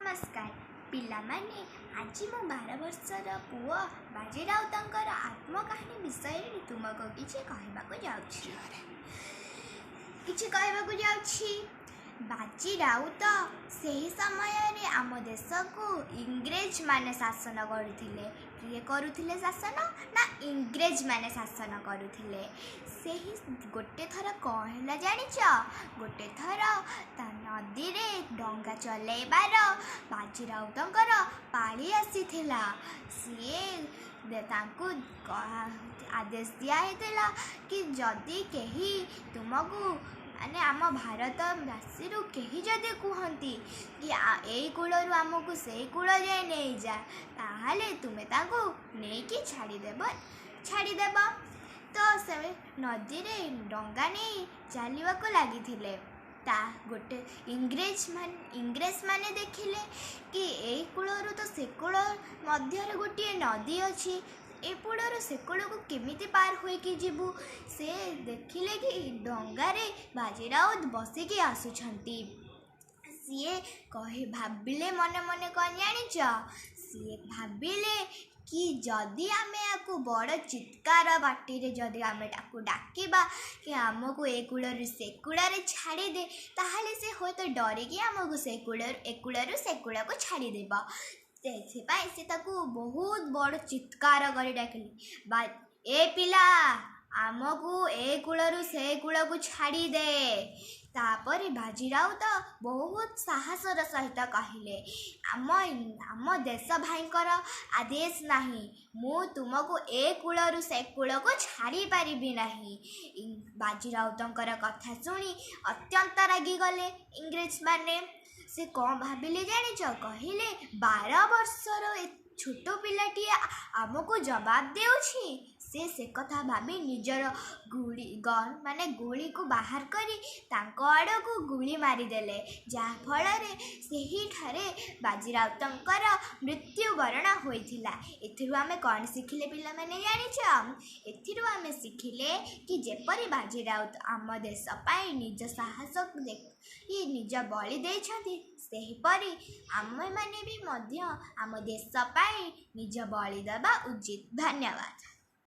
ନମସ୍କାର ପିଲାମାନେ, ଆଜି ମୁଁ 12 ବର୍ଷର ପୁଅ ବାଜି ରାଉତଙ୍କର ଆତ୍ମକାହାଣୀ ବିଷୟରେ ତୁମକୁ କିଛି କହିବାକୁ ଯାଉଛି। ବାଜି ରାଉତ ସେହି ସମୟରେ ଆମ ଦେଶକୁ ଇଂରେଜମାନେ ଶାସନ କରୁଥିଲେ। କିଏ କରୁଥିଲେ ଶାସନ ନା ଇଂରେଜମାନେ ଶାସନ କରୁଥିଲେ। ସେହି ଗୋଟେ ଥର କ'ଣ ହେଲା ଜାଣିଛ? ଗୋଟେ ଥର ତା ନଦୀରେ ଡଙ୍ଗା ଚଲେଇବାର ବାଜି ରାଉତଙ୍କର ପାଳି ଆସିଥିଲା। ସିଏ ତାଙ୍କୁ ଆଦେଶ ଦିଆହେଇଥିଲା କି ଯଦି କେହି ତୁମକୁ ମାନେ ଆମ ଭାରତବାସୀରୁ କେହି ଯଦି କୁହନ୍ତି କି ଏଇ କୂଳରୁ ଆମକୁ ସେଇ କୂଳ ଯାଏ ନେଇଯା, ତାହେଲେ ତୁମେ ତାଙ୍କୁ ନେଇକି ଛାଡ଼ିଦେବ। ତ ସେ ନଦୀରେ ଡଙ୍ଗା ନେଇ ଚାଲିବାକୁ ଲାଗିଥିଲେ। ତା ଗୋଟେ ଇଂରେଜମାନେ ଦେଖିଲେ କି ଏଇ କୂଳରୁ ତ ସେ କୂଳ ମଧ୍ୟରେ ଗୋଟିଏ ନଦୀ ଅଛି, ଏ କୂଳରୁ ସେ କୂଳକୁ କେମିତି ପାର ହୋଇକି ଯିବୁ? ସେ ଦେଖିଲେ କି ଡଙ୍ଗାରେ ବାଜି ରାଉତ ବସିକି ଆସୁଛନ୍ତି। ସିଏ କହି ଭାବିଲେ ମନେ ମନେ କ'ଣ ଜାଣିଛ? ସିଏ ଭାବିଲେ କି ଯଦି ଆମେ ୟାକୁ ବଡ଼ ଚିତ୍କାର ପାଟିରେ ଯଦି ଆମେ ତାକୁ ଡାକିବା କି ଆମକୁ ଏ କୂଳରୁ ସେ କୂଳରେ ଛାଡ଼ିଦେ, ତାହେଲେ ସେ ହୁଏତ ଡରିକି ଆମକୁ ସେ କୂଳରୁ ଏ କୂଳରୁ ସେ କୂଳକୁ ଛାଡ଼ିଦେବ। ସେଥିପାଇଁ ସେ ତାକୁ ବହୁତ ବଡ଼ ଚିତ୍କାର କରି ଡାକିଲେ, ବା ଏ ପିଲା, ଆମକୁ ଏ କୂଳରୁ ସେ କୂଳକୁ ଛାଡ଼ିଦେ। ତାପରେ ବାଜି ରାଉତ ବହୁତ ସାହସର ସହିତ କହିଲେ, ଆମ ଦେଶ ଭାଇଙ୍କର ଆଦେଶ ନାହିଁ, ମୁଁ ତୁମକୁ ଏ କୂଳରୁ ସେ କୂଳକୁ ଛାଡ଼ି ପାରିବି ନାହିଁ। ବାଜି ରାଉତଙ୍କର କଥା ଶୁଣି ଅତ୍ୟନ୍ତ ରାଗିଗଲେ ଇଂରେଜମାନେ। ସେ କ'ଣ ଭାବିଲେ ଜାଣିଛ? କହିଲେ 12 ବର୍ଷର ଏ ଛୋଟ ପିଲାଟିଏ ଆମକୁ ଜବାବ ଦେଉଛି। ସେ କଥା ଭାବି ନିଜର ଗୁଳି ଗନ୍ ମାନେ ଗୁଳିକୁ ବାହାର କରି ତାଙ୍କ ଆଡ଼କୁ ଗୁଳି ମାରିଦେଲେ, ଯାହାଫଳରେ ସେହିଠାରେ ବାଜି ରାଉତଙ୍କର ମୃତ୍ୟୁବରଣ ହୋଇଥିଲା। ଏଥିରୁ ଆମେ କ'ଣ ଶିଖିଲେ ପିଲାମାନେ ଜାଣିଛ? ଏଥିରୁ ଆମେ ଶିଖିଲେ କି ଯେପରି ବାଜି ରାଉତ ଆମ ଦେଶ ପାଇଁ ନିଜ ସାହସ ଦେଖି ନିଜ ବଳି ଦେଇଛନ୍ତି, ସେହିପରି ଆମେମାନେ ବି ମଧ୍ୟ ଆମ ଦେଶ ପାଇଁ ନିଜ ବଳି ଦେବା ଉଚିତ। ଧନ୍ୟବାଦ।